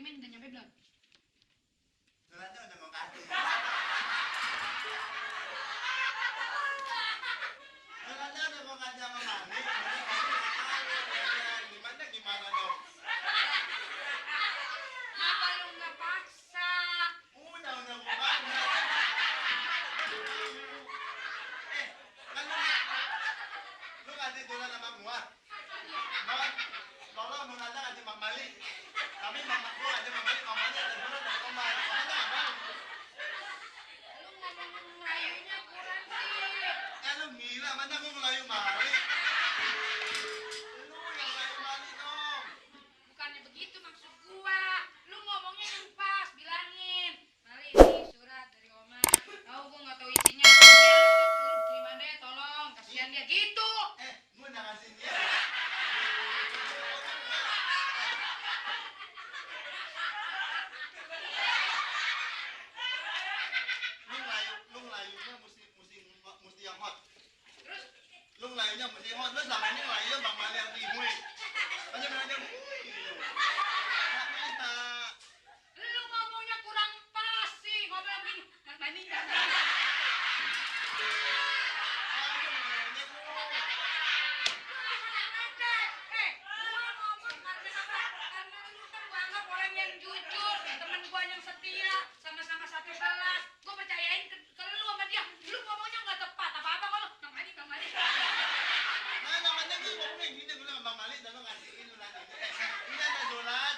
kirimin udah nyampe belum? Suratnya udah mau kasih. Suratnya udah mau kasih sama Mami. Gimana dong? Kenapa lu nggak paksa? Udah mau banget. Kan lu kasih surat sama gua. Tolong Bang Nanda kasih Bang Mali. Tapi Bang gua aja Bang Mali, Bang Mali ada surat dari Om Mali. Om Mali nggak mau. Lu ngomong Melayunya kurang sih. Lu gila, mana gua Melayu Mali? Lu yang Melayu Mali dong. Bukannya begitu maksud gua. Lu ngomongnya yang pas, bilangin. Mali ini surat dari Oma. Tahu gua nggak tahu isinya. Ya, lu terima deh, tolong. Kasihan dia gitu. Gua udah ngasih dia. Lu ngelayunya mesti yang hot. Terus Lu ngelayunya mesti hot. Lu selama ini ngelayunya Bang Mali yang imui. Aja bilang aja gitu. Nggak minta. lu ngomongnya kurang pas sih. Ngomong gini, Mas Mani nggak Nah, namanya gue ngomongnya gini, gue bilang Bang Mali dan lu ngasihin surat ini. Ini ada surat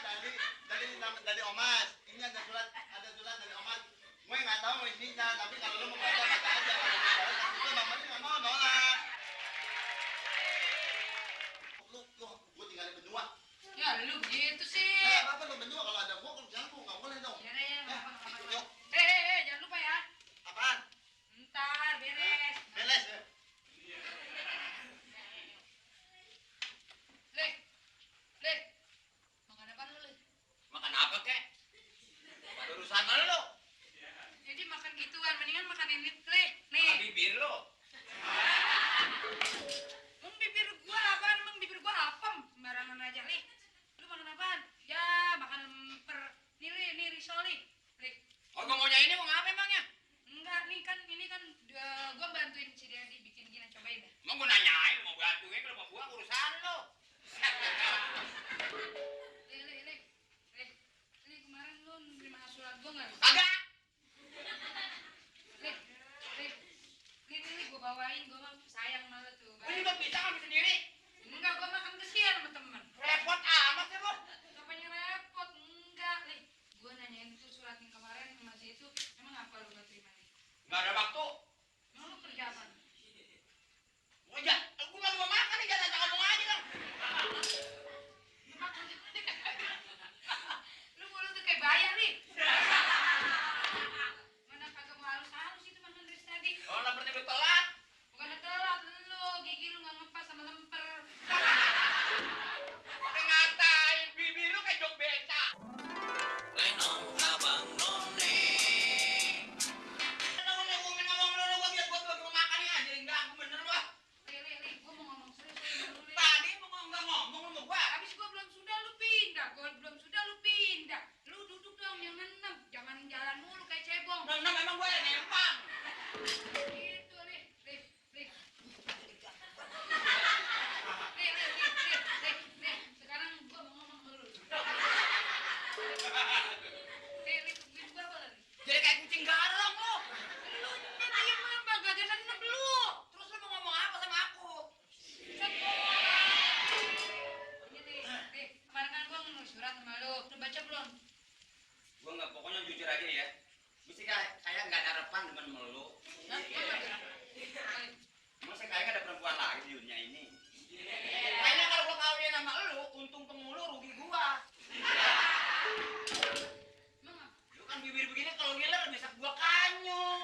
dari Omas. Ini ada surat dari Omas. Gue nggak tahu isinya, tapi kalau lu mau baca aja. Kalau lu mau baca kasih gue, Bang Mali nggak mau nolak. Gue tinggalin berdua. ya lu gitu sih. Apa lu berdua kalau ada gue kerjaan gue nggak boleh dong. Ya deh, ya, Ya, apa-apa. yuk. Jangan lupa ya. Apaan? Ntar beres. Beres ya. Leh. Makan apa lu, Leh? Makan apa kek? Bukan urusan lo. Jadi makan gituan, mendingan makan ini, Leh. Nih. Makan bibir lo. Emang bibir gua apaan? Emang bibir gua apem? Sembarangan aja, Leh. Lu makan apaan? Ya, makan lemper. Nih, risoli. Leh. Oh, gua maunya ini mau ngapa emangnya? Enggak, ini kan gua bantuin si Dedi bikin gini, cobain deh. Emang gua nanyain mau bantuin kalau mau gua urusan lo. Leh. Ini kemarin lu nerima surat gua enggak? Kagak. Nih, gua bawain, gua mah sayang malah tuh. Gua juga bisa ngambil sendiri. Enggak, gua makan kesian sama temen. Repot amat sih lo. Apanya repot? Enggak, Lih. Gua nanyain tuh surat yang kemarin sama si itu, emang apa lu gak terima nih? Nggak ada waktu. Emang lu kerja apa? Gua lagi mau makan nih, jangan ngomong aja dong. Lu mulut tuh kayak bayar nih. Mana kagak mau halus-halus itu makan dari tadi. Oh, lempernya udah telat. Bukan telat lu, gigi lu gak ngepas sama lemper. Pakai ngatain bibir lu kayak jok beca. Lenong abang none. Ngomong lu gua biar gua mau makan nih anjing enggak aku bener wah. Lih, gua mau ngomong serius dulu, Lih. Tadi mau enggak ngomong lu sama gua. Habis gua belum sudah lu pindah. Lu duduk dong yang nenem, jangan jalan mulu kayak cebong. Nenang emang gua yang nempang. Gitu, Lih. Sekarang gua mau ngomong sama lu. Tungguin gua apa lagi? Jadi kayak kucing garong lu. Lu diem apa? Gak ada nenem lu. Terus lu mau ngomong apa sama aku? Ini nih, kemarin kan gua nulis surat sama lu. Udah baca belum? Gua nggak, pokoknya jujur aja ya. Mesti kayak nggak ada harapan dengan melu. Hah? Emang saya kayak nggak ada perempuan lagi di dunia ini. Kayaknya kalau gua kawin sama lu, untung pemulu rugi gua. Emang apa? Lu kan bibir begini kalau ngiler bisa gua kanyung.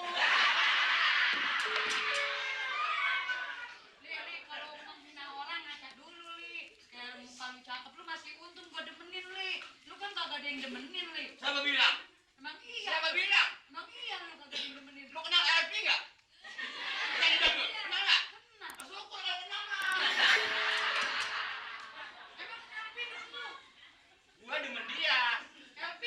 Li, kalau menghina orang ngaca dulu, Li. Kayak muka lu cakep, lu masih untung gua demenin, Li. Lu kan kagak ada yang demenin, Li. Siapa bilang? Emang iya. Siapa bilang? Emang iya lu kagak ada yang demenin. Lu kenal LP nggak? Kenal juga? Kenal nggak? Kenal. Syukur kalau kenal mah. Emang kenapa lu? Gua demen dia. LP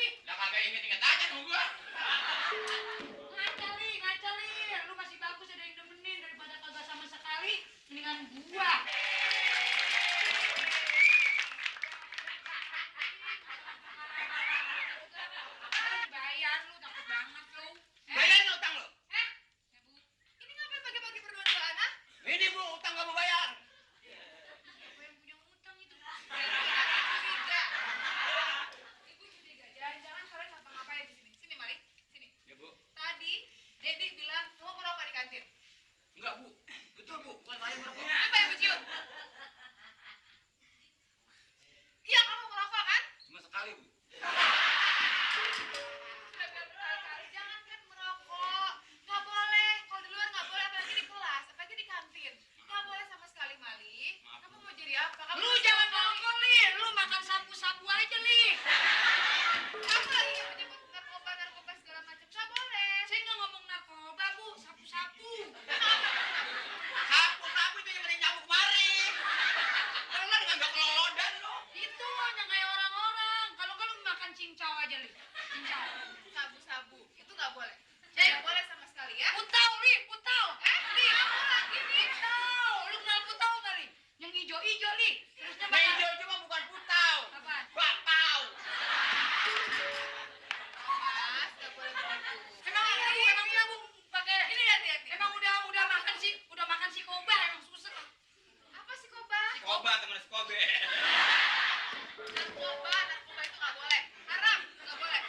Narkoba itu nggak boleh, haram, nggak boleh.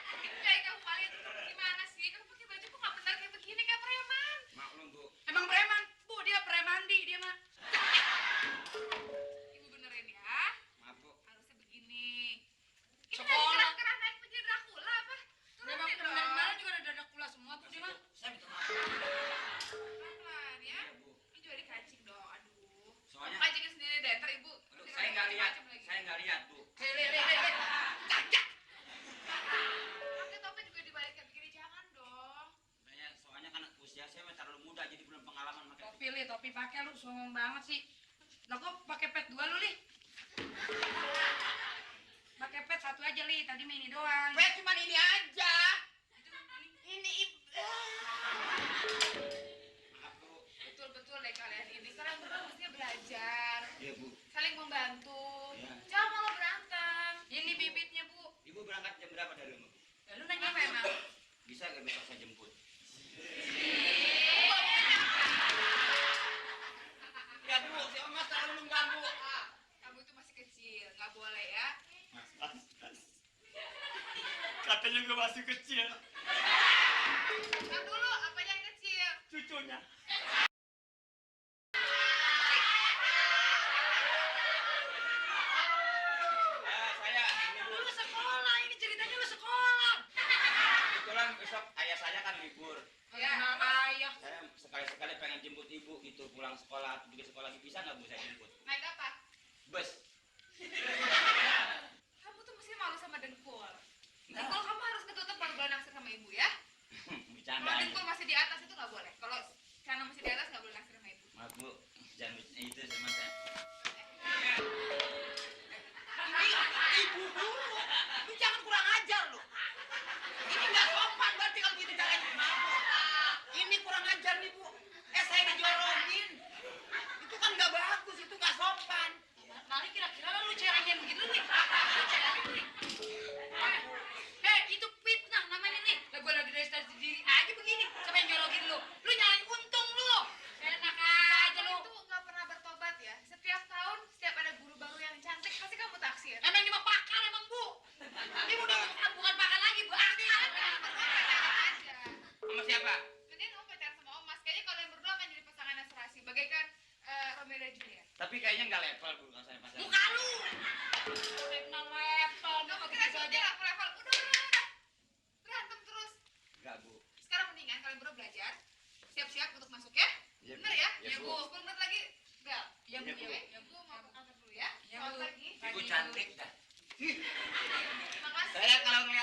Kayak kamu kalian gimana sih? Kamu pakai baju kok nggak benar kayak begini, kayak preman. Maklum, Bu. Emang preman, Bu, dia premandi dia mah. Ibu benerin ya, Maaf, Bu. harusnya begini. Ini Sekolah. lagi kerah naik menjadi Dracula apa? Memang Turunin dong. kemarin juga ada dadak pula semua tuh dia mah. Saya minta maaf. Pelan-pelan ya. Iya, Bu. Ini juga dikancing dong, aduh. Soalnya- Kamu kancingin sendiri deh, ntar ibu. Aduh, saya nggak lihat. Saya nggak lihat, Bu. Cacat. Pakai topeng juga dibalik kayak begini, jangan dong. Soalnya kan usia saya masih terlalu muda, jadi belum pengalaman pakai. Topi li, topi pakai lu songong banget sih. Lah kok pakai pet 2 lu, Li? Pakai pet 1 aja, Li. Tadi mah ini doang. Pet cuma ini aja. Maaf, Bu. Betul-betul deh kalian ini. Kalian berdua mestinya belajar, Iya, Bu. saling membantu. Iya. Jangan malah berantem. Ini bibitnya, Bu. Ibu berangkat jam berapa dari rumah? Lah, lu nanya Apa emang? Bisa nggak besok saya jemput? Ya, Bu. Si Omas terlalu mengganggu. Kamu itu masih kecil, nggak boleh ya. Mas. Katanya gue masih kecil. Ntar dulu, apanya yang kecil? Cucunya. Saya ini, Bu. Lu sekolah, ini ceritanya lu sekolah. Kebetulan besok ayah saya kan libur. Ya. Kenal ayah. Saya sekali-sekali pengen jemput ibu gitu pulang sekolah, pergi sekolah lagi, bisa nggak Bu saya jemput? Naik apa? Bus. Kamu tuh mesti malu sama dengkul. Dengkul kamu harus ketutup baru boleh naksir sama ibu ya. Bercanda Kalau aja. dengkul masih di atas itu nggak boleh. Kalau karena masih di atas nggak boleh naksir sama ibu. Maaf, Bu, jangan itu sama saya. Ibu dulu. Lu jangan kurang ajar lu. Ini nggak sopan berarti kalau gitu caranya. Maaf, Bu. Ini kurang ajar nih, Bu. Saya dijorokin. Itu kan nggak bagus, itu nggak sopan. Nanti kira-kira lu cerahin gitu nih. Lu cerahin nih. Itu fitnah namanya nih. Lah gua lagi dari sendiri aja begini. Siapa yang jorokin lu? Lu nyalain untung lu. Enak aja lu. Kamu itu nggak pernah bertobat ya. Setiap tahun, setiap ada guru baru yang cantik, pasti kamu taksir. Emang ini mah pakar emang, Bu. Ini udah bukan pakar lagi, Bu. Akal. Pacaran aja. Sama siapa? Mending kamu pacaran sama Omas. Kayaknya kalian berdua akan jadi pasangan yang serasi. Bagaikan Romeo dan Juliet. Tapi kayaknya nggak level, Bu, kalau saya pacaran. Muka lu. Fitnah level. Lu Kamu kok kira gitu seperti aja. level-level. Udah. Berantem terus. Nggak, Bu. Sekarang mendingan kalian berdua belajar. Siap-siap untuk masuk ya. Iya, Bener ya? Iya, Bu. 10 menit lagi. Bel. Iya, Bu. Iya, Bu. Oke, ya Bu mau ke kantor dulu ya. Iya, Selamat Bu. pagi. Ibu cantik dah. Makasih. Saya kalau ngeliat